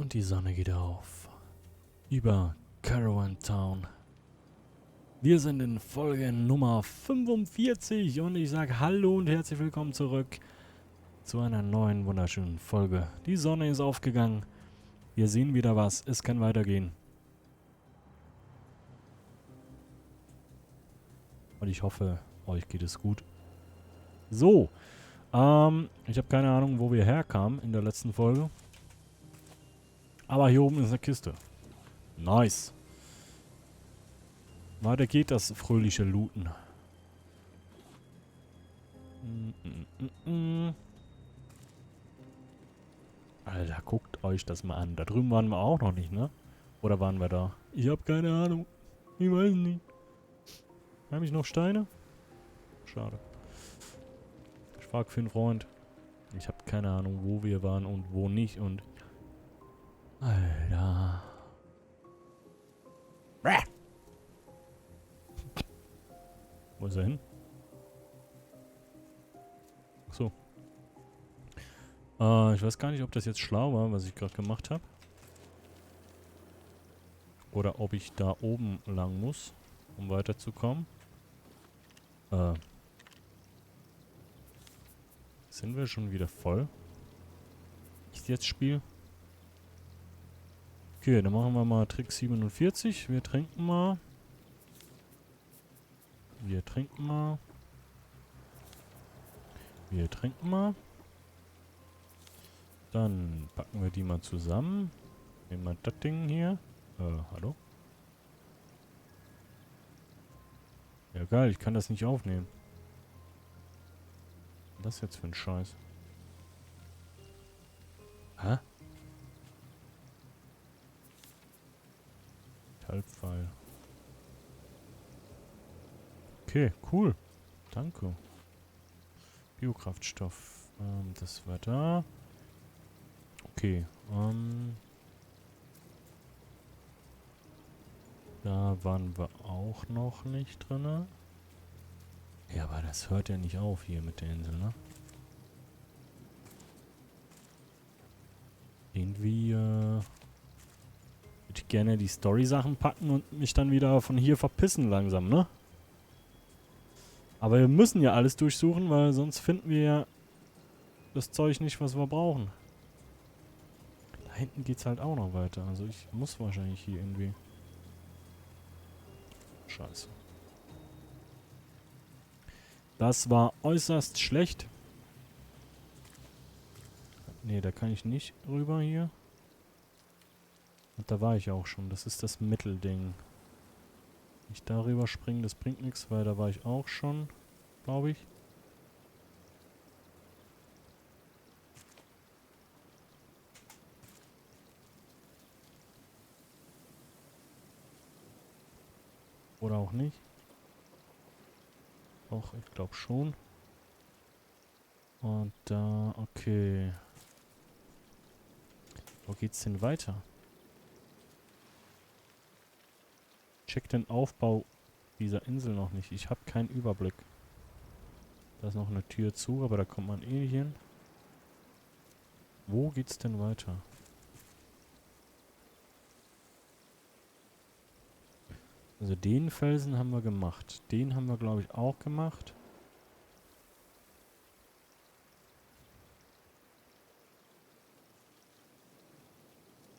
Und die Sonne geht auf. Über Caravan Town. Wir sind in Folge Nummer 45 und ich sage Hallo und herzlich willkommen zurück zu einer neuen wunderschönen Folge. Die Sonne ist aufgegangen. Wir sehen wieder was. Es kann weitergehen. Und ich hoffe, euch geht es gut. So. Ich habe keine Ahnung, wo wir herkamen in der letzten Folge. Aber hier oben ist eine Kiste. Nice. Weiter geht das fröhliche Looten. Alter, guckt euch das mal an. Da drüben waren wir auch noch nicht, ne? Oder waren wir da? Ich habe keine Ahnung. Ich weiß nicht. Habe ich noch Steine? Schade. Ich frage für einen Freund. Ich habe keine Ahnung, wo wir waren und wo nicht und... Alter. Wo ist er hin? So. Ich weiß gar nicht, ob das jetzt schlau war, was ich gerade gemacht habe. Oder ob ich da oben lang muss, um weiterzukommen. Sind wir schon wieder voll? Ist jetzt Spiel? Okay, dann machen wir mal Trick 47. Wir trinken mal. Wir trinken mal. Wir trinken mal. Dann packen wir die mal zusammen. Nehmen wir das Ding hier. Hallo? Ja geil, ich kann das nicht aufnehmen. Was ist das jetzt für ein Scheiß? Hä? Metallpfeil. Okay, cool. Danke. Biokraftstoff. Das war da. Okay, da waren wir auch noch nicht drin. Ja, aber das hört ja nicht auf hier mit der Insel, ne? Irgendwie, würde ich gerne die Story-Sachen packen und mich dann wieder von hier verpissen langsam, ne? Aber wir müssen ja alles durchsuchen, weil sonst finden wir ja das Zeug nicht, was wir brauchen. Da hinten geht's halt auch noch weiter. Also ich muss wahrscheinlich hier irgendwie... Scheiße. Das war äußerst schlecht. Ne, da kann ich nicht rüber hier. Und da war ich auch schon. Das ist das Mittelding. Nicht darüber springen, das bringt nichts, weil da war ich auch schon, glaube ich. Oder auch nicht. Doch, ich glaube schon. Und da, okay. Wo geht's denn weiter? Check den Aufbau dieser Insel noch nicht. Ich habe keinen Überblick. Da ist noch eine Tür zu, aber da kommt man eh nicht hin. Wo geht's denn weiter? Also den Felsen haben wir gemacht. Den haben wir, glaube ich, auch gemacht.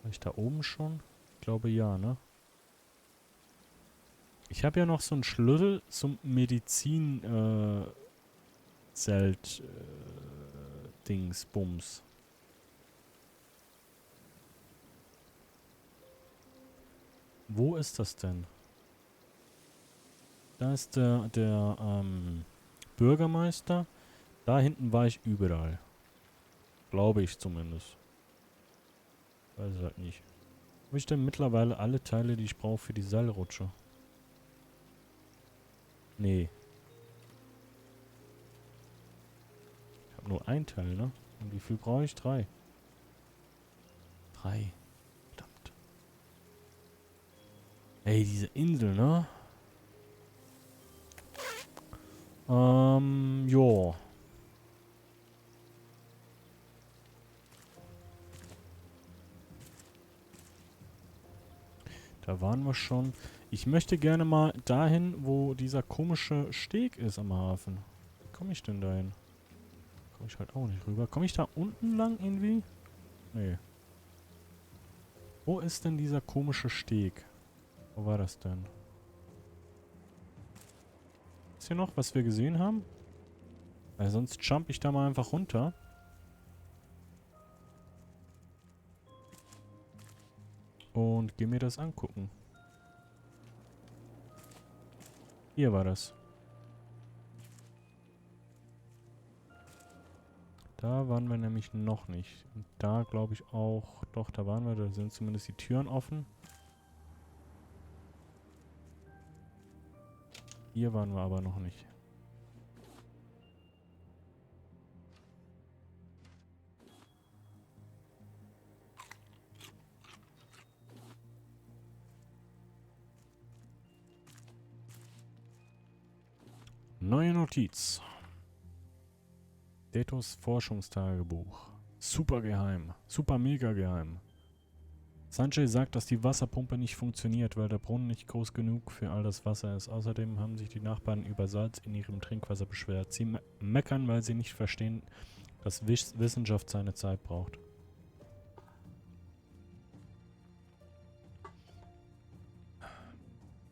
War ich da oben schon? Ich glaube ja, ne? Ich habe ja noch so einen Schlüssel zum Medizin Zelt Dingsbums. Wo ist das denn? Da ist der Bürgermeister. Da hinten war ich überall. Glaube ich zumindest. Weiß es halt nicht. Habe ich denn mittlerweile alle Teile, die ich brauche für die Seilrutsche? Nee. Ich habe nur ein Teil, ne? Und wie viel brauche ich? 3. 3. Verdammt. Ey, diese Insel, ne? Jo. Da waren wir schon. Ich möchte gerne mal dahin, wo dieser komische Steg ist am Hafen. Wie komme ich denn dahin? Komme ich halt auch nicht rüber. Komme ich da unten lang irgendwie? Nee. Wo ist denn dieser komische Steg? Wo war das denn? Ist hier noch, was wir gesehen haben? Weil sonst jump ich da mal einfach runter. Und gehe mir das angucken. Hier war das. Da waren wir nämlich noch nicht. Und da glaube ich auch... Doch, da waren wir. Da sind zumindest die Türen offen. Hier waren wir aber noch nicht. Neue Notiz. Detos Forschungstagebuch. Super geheim. Super mega geheim. Sanjay sagt, dass die Wasserpumpe nicht funktioniert, weil der Brunnen nicht groß genug für all das Wasser ist. Außerdem haben sich die Nachbarn über Salz in ihrem Trinkwasser beschwert. Sie meckern, weil sie nicht verstehen, dass Wissenschaft seine Zeit braucht.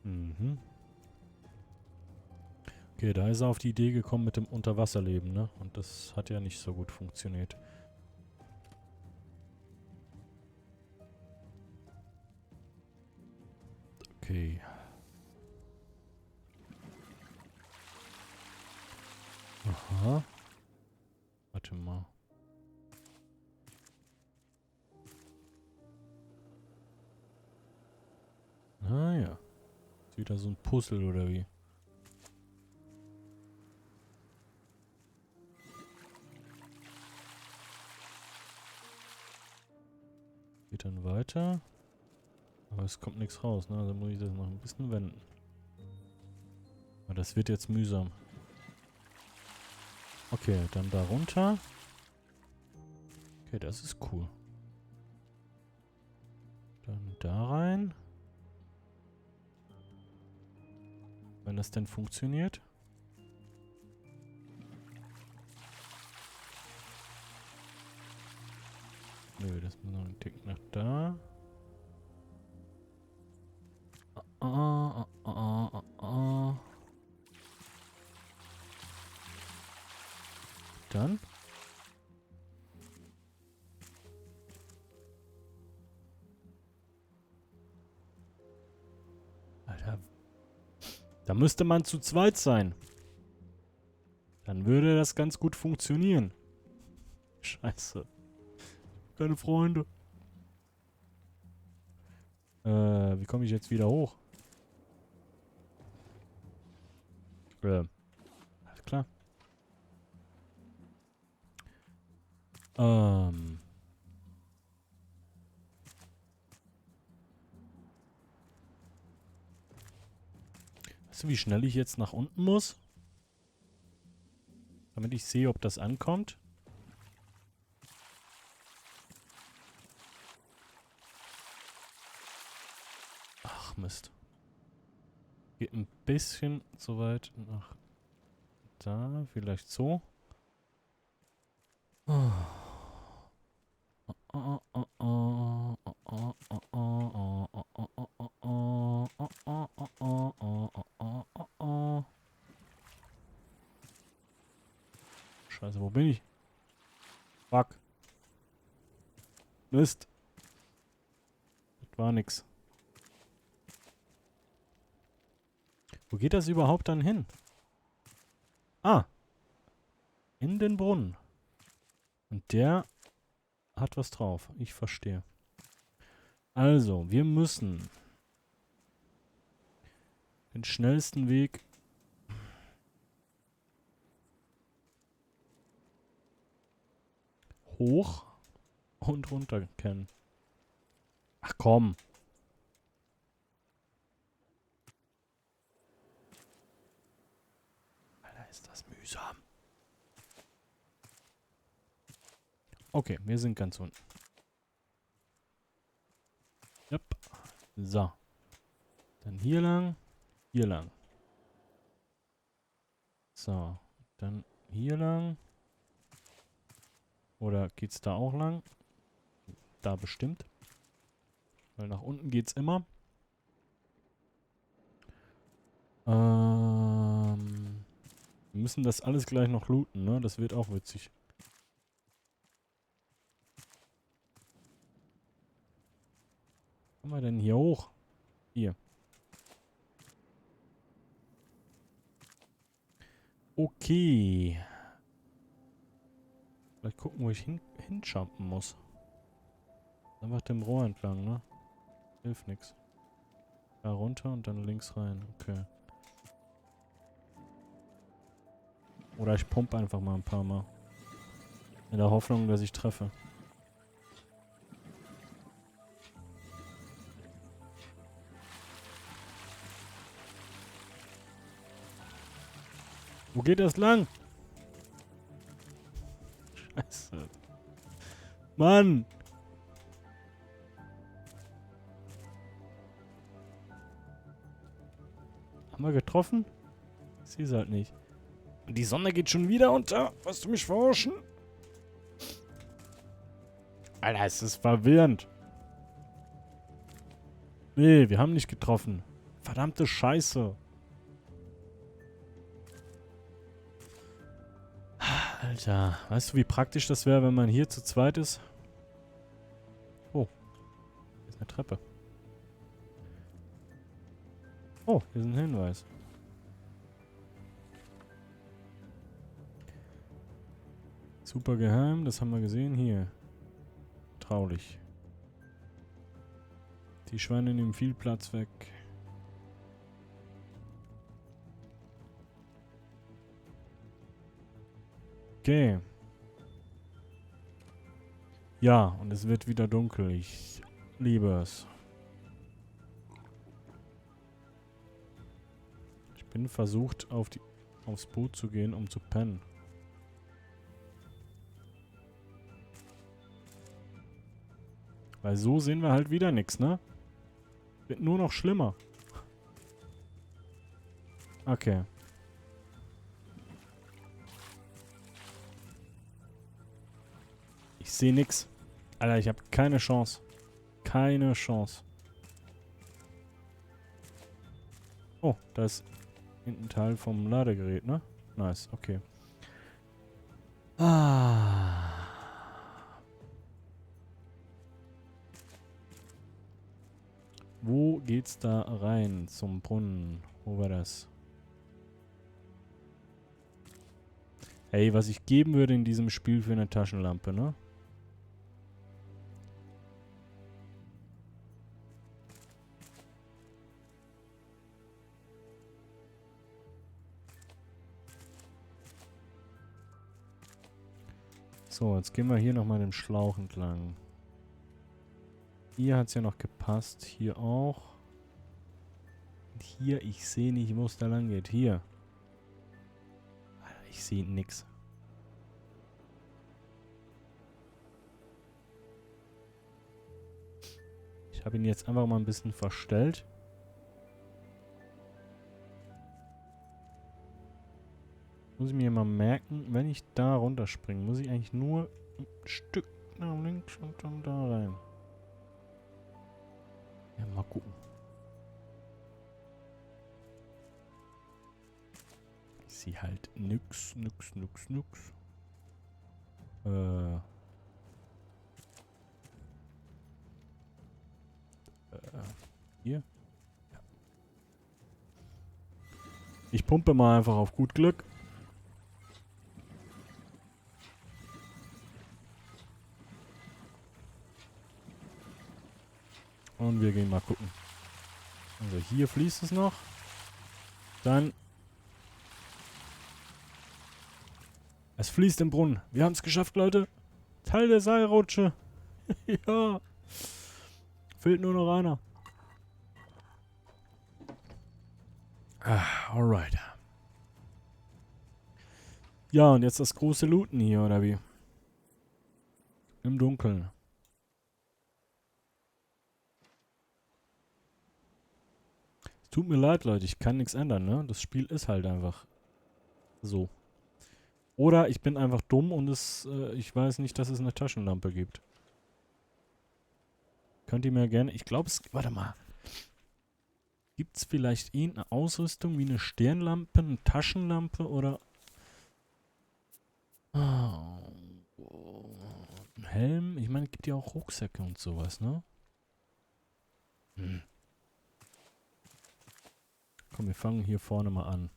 Mhm. Okay, da ist er auf die Idee gekommen mit dem Unterwasserleben, ne? Und das hat ja nicht so gut funktioniert. Okay. Aha. Warte mal. Ah ja. Ist wieder so ein Puzzle oder wie? Geht dann weiter. Aber es kommt nichts raus, ne? Also muss ich das noch ein bisschen wenden. Aber das wird jetzt mühsam. Okay, dann da runter. Okay, das ist cool. Dann da rein. Wenn das denn funktioniert. Nö, das muss noch ein Tick nach da. Dann. Alter. Da müsste man zu zweit sein. Dann würde das ganz gut funktionieren. Scheiße. Keine Freunde. Wie komme ich jetzt wieder hoch? Alles klar. Weißt du, wie schnell ich jetzt nach unten muss? Damit ich sehe, ob das ankommt. Ach, Mist. Geht ein bisschen zu weit nach da. Vielleicht so. Scheiße, wo bin ich? Fuck. Mist. Das war nix. Wo geht das überhaupt dann hin? Ah. In den Brunnen. Und der hat was drauf. Ich verstehe. Also, wir müssen den schnellsten Weg hoch und runter kennen. Ach komm. Alter, ist das mühsam. Okay, wir sind ganz unten. Yep. So. Dann hier lang. Hier lang. So. Dann hier lang. Oder geht's da auch lang? Da bestimmt. Weil nach unten geht's immer. Wir müssen das alles gleich noch looten, ne? Das wird auch witzig. Wo kommen wir denn hier hoch? Hier. Okay. Vielleicht gucken, wo ich hinjumpen muss. Einfach dem Rohr entlang, ne? Hilft nix. Da runter und dann links rein. Okay. Oder ich pumpe einfach mal ein paar Mal. In der Hoffnung, dass ich treffe. Wo geht das lang? Scheiße. Mann! Haben wir getroffen? Ich sehe es halt nicht. Und die Sonne geht schon wieder unter. Willst du mich verarschen? Alter, es ist verwirrend. Nee, wir haben nicht getroffen. Verdammte Scheiße. Alter, weißt du, wie praktisch das wäre, wenn man hier zu zweit ist? Oh, hier ist eine Treppe. Oh, hier ist ein Hinweis. Super geheim, das haben wir gesehen. Hier. Traulich. Die Schweine nehmen viel Platz weg. Okay. Ja, und es wird wieder dunkel. Ich liebe es. Ich bin versucht, aufs Boot zu gehen, um zu pennen. Weil so sehen wir halt wieder nichts, ne? Wird nur noch schlimmer. Okay. Ich sehe nix. Alter, ich habe keine Chance. Keine Chance. Oh, da ist hinten ein Teil vom Ladegerät, ne? Nice, okay. Ah. Wo geht's da rein zum Brunnen? Wo war das? Ey, was ich geben würde in diesem Spiel für eine Taschenlampe, ne? So, jetzt gehen wir hier nochmal den Schlauch entlang. Hier hat es ja noch gepasst. Hier auch. Und hier, ich sehe nicht, wo es da lang geht. Hier. Ich sehe nix. Ich habe ihn jetzt einfach mal ein bisschen verstellt. Muss ich mir mal merken, wenn ich da runterspringe, muss ich eigentlich nur ein Stück nach links und dann da rein. Ja, mal gucken. Ich sehe halt nix. Hier. Ja. Ich pumpe mal einfach auf gut Glück. Und wir gehen mal gucken. Also hier fließt es noch. Dann. Es fließt im Brunnen. Wir haben es geschafft, Leute. Teil der Seilrutsche. Ja. Fehlt nur noch einer. Ah, alright. Ja, und jetzt das große Looten hier, oder wie? Im Dunkeln. Tut mir leid, Leute, ich kann nichts ändern, ne? Das Spiel ist halt einfach so. Oder ich bin einfach dumm und ich weiß nicht, dass es eine Taschenlampe gibt. Könnt ihr mir gerne... Ich glaube, warte mal. Gibt es vielleicht irgendeine Ausrüstung wie eine Stirnlampe, eine Taschenlampe oder... Ah, ein Helm? Ich meine, es gibt ja auch Rucksäcke und sowas, ne? Hm. Komm, wir fangen hier vorne mal an.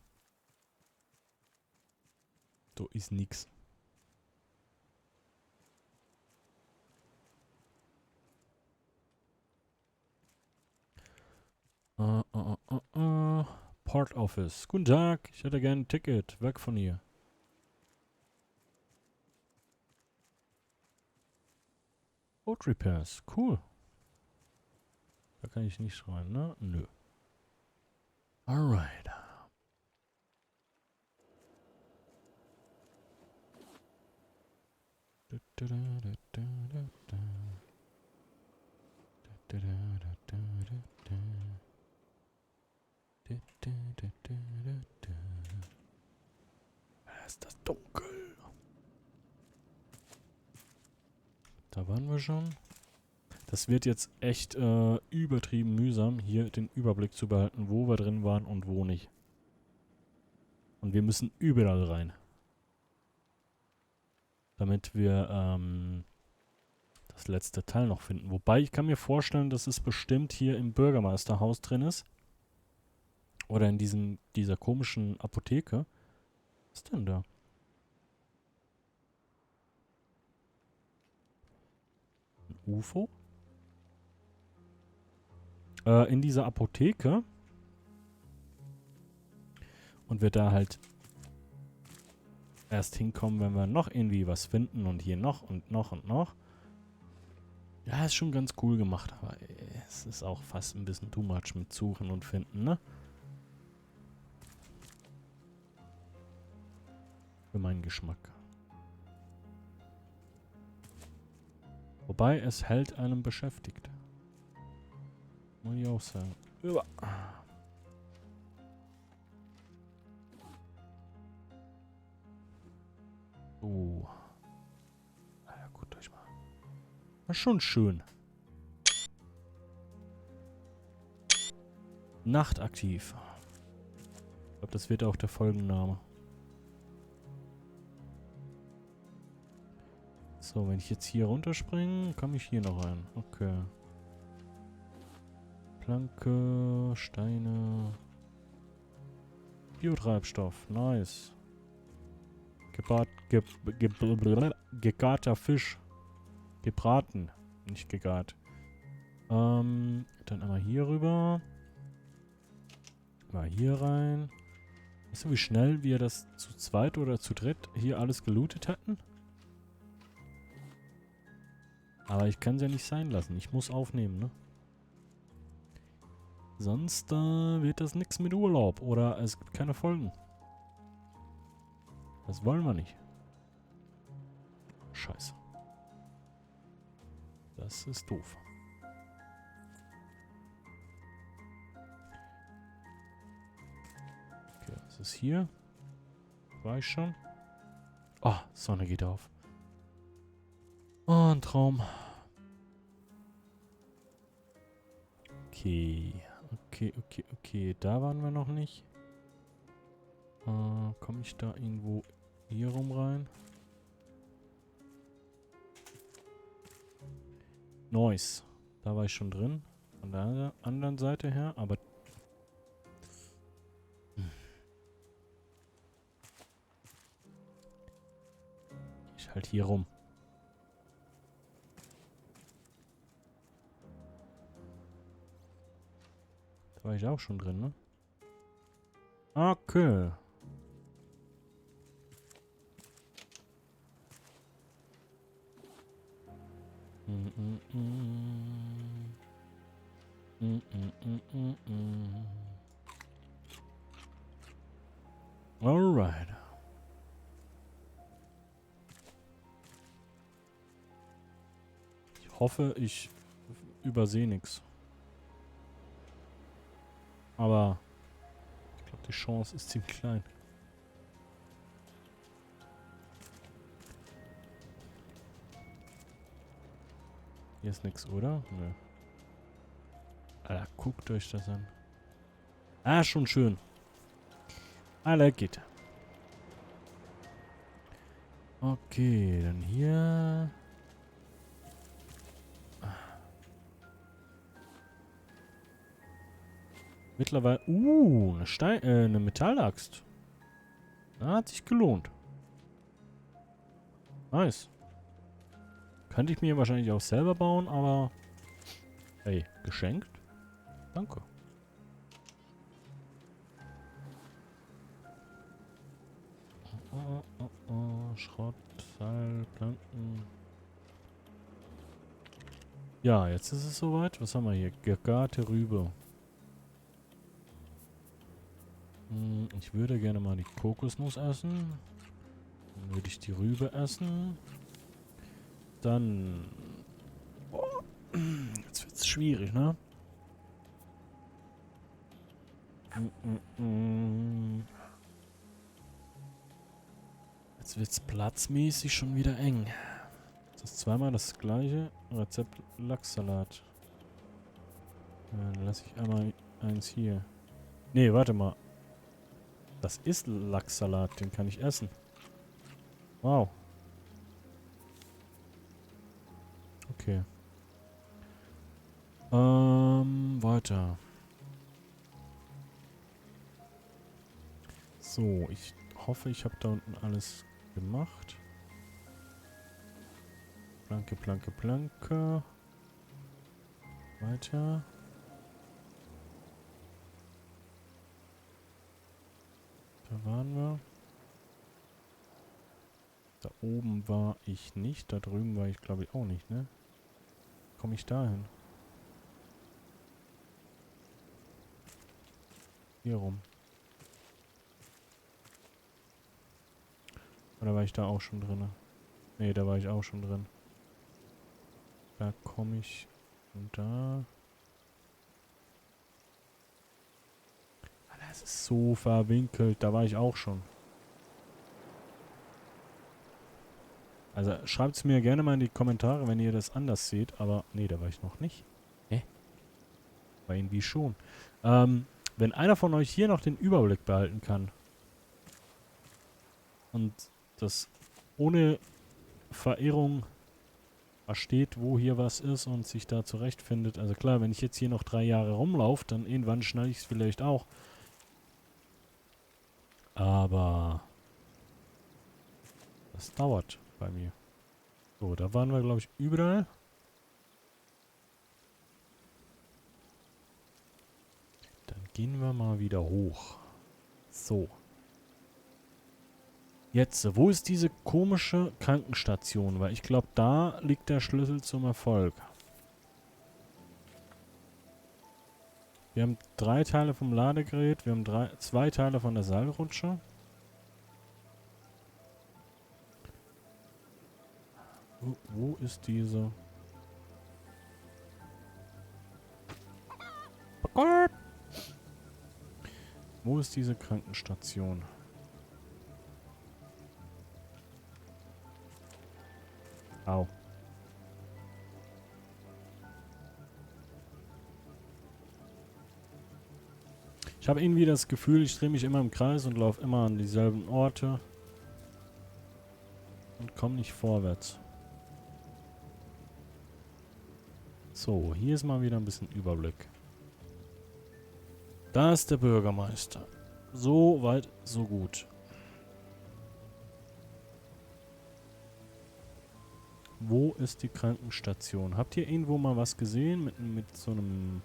So ist nix. Port Office. Guten Tag, ich hätte gerne ein Ticket. Weg von hier. Boat Repairs. Cool. Da kann ich nicht schreiben, ne? Nö. Alright. Ist das dunkel? Da waren wir schon. Das wird jetzt echt übertrieben mühsam, hier den Überblick zu behalten, wo wir drin waren und wo nicht. Und wir müssen überall rein. Damit wir das letzte Teil noch finden. Wobei, ich kann mir vorstellen, dass es bestimmt hier im Bürgermeisterhaus drin ist. Oder in dieser komischen Apotheke. Was ist denn da? Ein UFO? In dieser Apotheke. Und wir da halt erst hinkommen, wenn wir noch irgendwie was finden. Und hier noch und noch und noch. Ja, ist schon ganz cool gemacht. Aber es ist auch fast ein bisschen too much mit Suchen und Finden, ne? Für meinen Geschmack. Wobei es hält einem beschäftigt. Muss ich auch sagen. Über. Oh. Na ja, gut, durch mal. War schon schön. Nachtaktiv. Ich glaube, das wird auch der Folgenname. So, wenn ich jetzt hier runterspringe, komme ich hier noch rein. Okay. Planke, Steine. Biotreibstoff, nice. Gegarter Fisch. Gebraten, nicht gegart. Dann einmal hier rüber. Mal hier rein. Weißt du, wie schnell wir das zu zweit oder zu dritt hier alles gelootet hätten? Aber ich kann es ja nicht sein lassen. Ich muss aufnehmen, ne? Sonst wird das nichts mit Urlaub. Oder es gibt keine Folgen. Das wollen wir nicht. Scheiße. Das ist doof. Okay, was ist hier? War ich schon? Oh, Sonne geht auf. Oh, ein Traum. Okay. Okay. Da waren wir noch nicht. Komme ich da irgendwo hier rum rein? Nice. Da war ich schon drin. Von der anderen Seite her, aber... Ich halt hier rum. Da war ich auch schon drin, ne? Okay. Alright. Ich hoffe, ich übersehe nichts. aber ich glaube, die Chance ist ziemlich klein. Hier ist nichts, oder? Nö. Alter, guckt euch das an. Ah, schon schön. I like it. Okay, dann hier. Mittlerweile. Eine Metallaxt. Da hat sich gelohnt. Nice. Könnte ich mir wahrscheinlich auch selber bauen, aber. Hey, geschenkt? Danke. Schrott, Seil, Planken. Ja, jetzt ist es soweit. Was haben wir hier? Gegarte Rübe. Ich würde gerne mal die Kokosnuss essen. Dann würde ich die Rübe essen. Dann... Oh, jetzt wird es schwierig, ne? Jetzt wird es platzmäßig schon wieder eng. Das ist zweimal das gleiche Rezept Lachssalat. Dann lasse ich einmal eins hier. Nee, warte mal. Das ist Lachssalat, den kann ich essen. Wow. Okay. Weiter. So, ich hoffe, ich habe da unten alles gemacht. Planke, Planke, Planke. Weiter. Da waren wir. Da oben war ich nicht. Da drüben war ich, glaube ich, auch nicht, ne? Komme ich da hin? Hier rum. Oder war ich da auch schon drin? Ne, da war ich auch schon drin. Da komme ich. Und da. Das ist so verwinkelt. Da war ich auch schon. Also schreibt es mir gerne mal in die Kommentare, wenn ihr das anders seht. Aber nee, da war ich noch nicht. Hä? War irgendwie schon. Wenn einer von euch hier noch den Überblick behalten kann und das ohne Verirrung versteht, wo hier was ist und sich da zurechtfindet. Also klar, wenn ich jetzt hier noch 3 Jahre rumlaufe, dann irgendwann schneide ich es vielleicht auch. Aber das dauert bei mir. So, da waren wir, glaube ich, überall. Dann gehen wir mal wieder hoch. So. Jetzt, wo ist diese komische Krankenstation? Weil ich glaube, da liegt der Schlüssel zum Erfolg. Wir haben 3 Teile vom Ladegerät. Wir haben 2 Teile von der Seilrutsche. Wo ist diese? Wo ist diese Krankenstation? Au. Ich habe irgendwie das Gefühl, ich drehe mich immer im Kreis und laufe immer an dieselben Orte. Und komme nicht vorwärts. So, hier ist mal wieder ein bisschen Überblick. Da ist der Bürgermeister. So weit, so gut. Wo ist die Krankenstation? Habt ihr irgendwo mal was gesehen mit so einem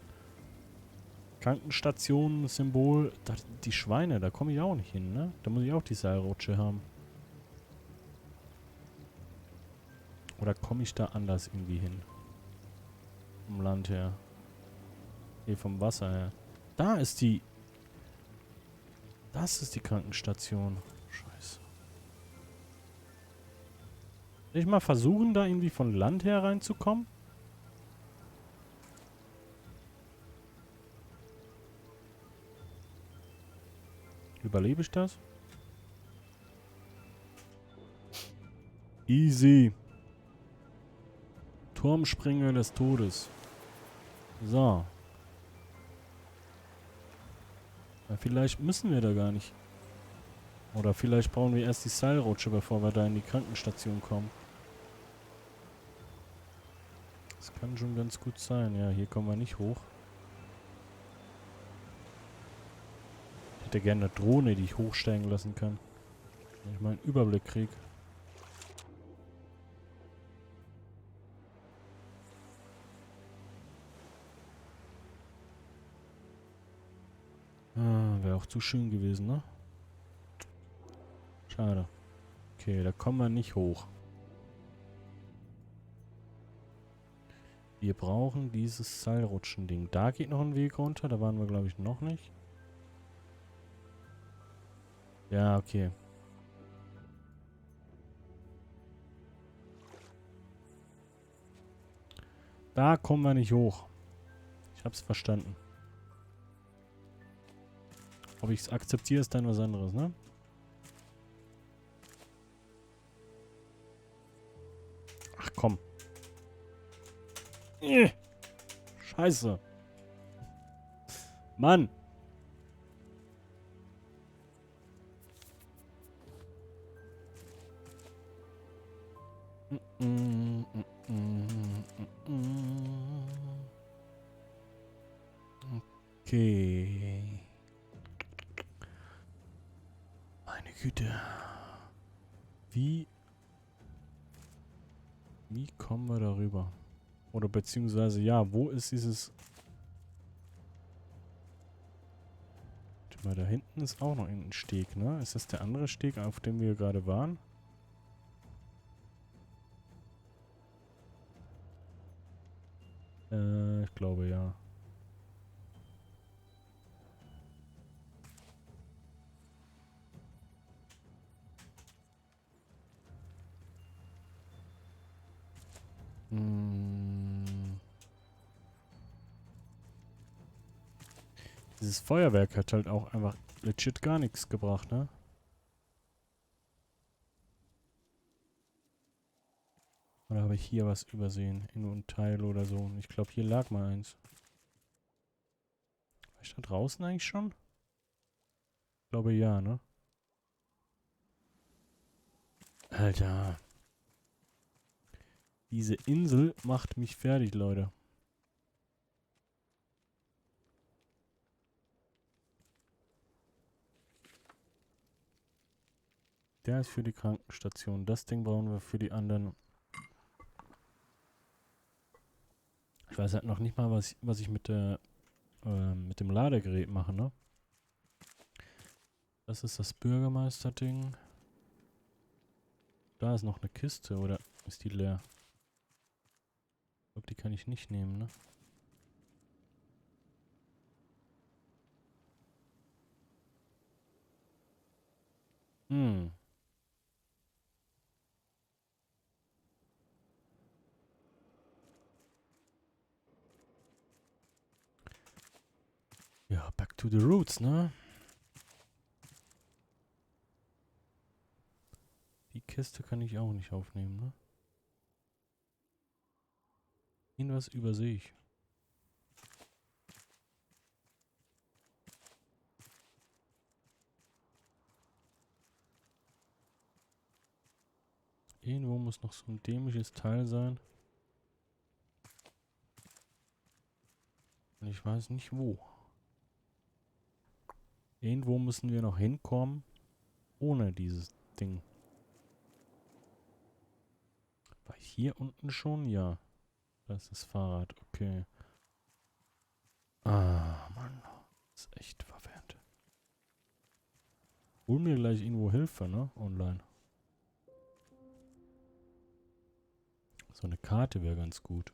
Krankenstation-Symbol? Die Schweine, da komme ich auch nicht hin, ne? Da muss ich auch die Seilrutsche haben. Oder komme ich da anders irgendwie hin? Vom Land her. Hier vom Wasser her. Da ist die... Das ist die Krankenstation. Scheiße. Will ich mal versuchen, da irgendwie von Land her reinzukommen? Überlebe ich das? Easy. Turmspringer des Todes. So. Ja, vielleicht müssen wir da gar nicht. Oder vielleicht brauchen wir erst die Seilrutsche, bevor wir da in die Krankenstation kommen. Das kann schon ganz gut sein. Ja, hier kommen wir nicht hoch. Ich hätte gerne eine Drohne, die ich hochsteigen lassen kann. Wenn ich mal einen Überblick kriege. Ah, wäre auch zu schön gewesen, ne? Schade. Okay, da kommen wir nicht hoch. Wir brauchen dieses Seilrutschen-Ding. Da geht noch ein Weg runter. Da waren wir, glaube ich, noch nicht. Ja, okay. Da kommen wir nicht hoch. Ich hab's verstanden. Ob ich es akzeptiere, ist dann was anderes, ne? Ach komm. Scheiße. Mann. Okay. Meine Güte. Wie kommen wir darüber? Oder beziehungsweise, ja, wo ist dieses... Warte mal, da hinten ist auch noch ein Steg, ne? Ist das der andere Steg, auf dem wir gerade waren? Ich glaube, ja. Dieses Feuerwerk hat halt auch einfach legit gar nichts gebracht, ne? Oder habe ich hier was übersehen? In einem Teil oder so. Ich glaube, hier lag mal eins. War ich da draußen eigentlich schon? Ich glaube, ja, ne? Alter. Diese Insel macht mich fertig, Leute. Der ist für die Krankenstation. Das Ding brauchen wir für die anderen. Ich weiß halt noch nicht mal, was ich mit dem Ladegerät mache, ne? Das ist das Bürgermeister-Ding. Da ist noch eine Kiste, oder ist die leer? Ich glaube, die kann ich nicht nehmen, ne? Hm. Ja, back to the roots, ne? Die Kiste kann ich auch nicht aufnehmen, ne? Irgendwas übersehe ich. Irgendwo muss noch so ein dämliches Teil sein. Und ich weiß nicht wo. Irgendwo müssen wir noch hinkommen. Ohne dieses Ding. War ich hier unten schon? Ja. Das ist das Fahrrad. Okay. Ah, Mann. Das ist echt verwirrend. Hol mir gleich irgendwo Hilfe, ne? Online. So eine Karte wäre ganz gut.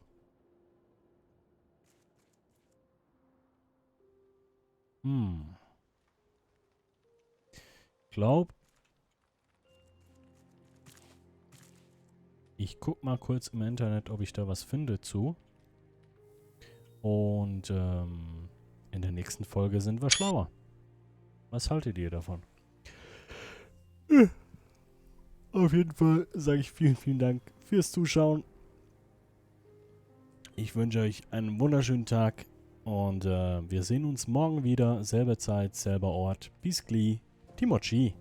Ich guck mal kurz im Internet, ob ich da was finde zu. Und in der nächsten Folge sind wir schlauer. Was haltet ihr davon? Auf jeden Fall sage ich vielen, vielen Dank fürs Zuschauen. Ich wünsche euch einen wunderschönen Tag und wir sehen uns morgen wieder. Selbe Zeit, selber Ort. Bis gleich. Timochi.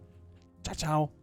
Ciao, ciao.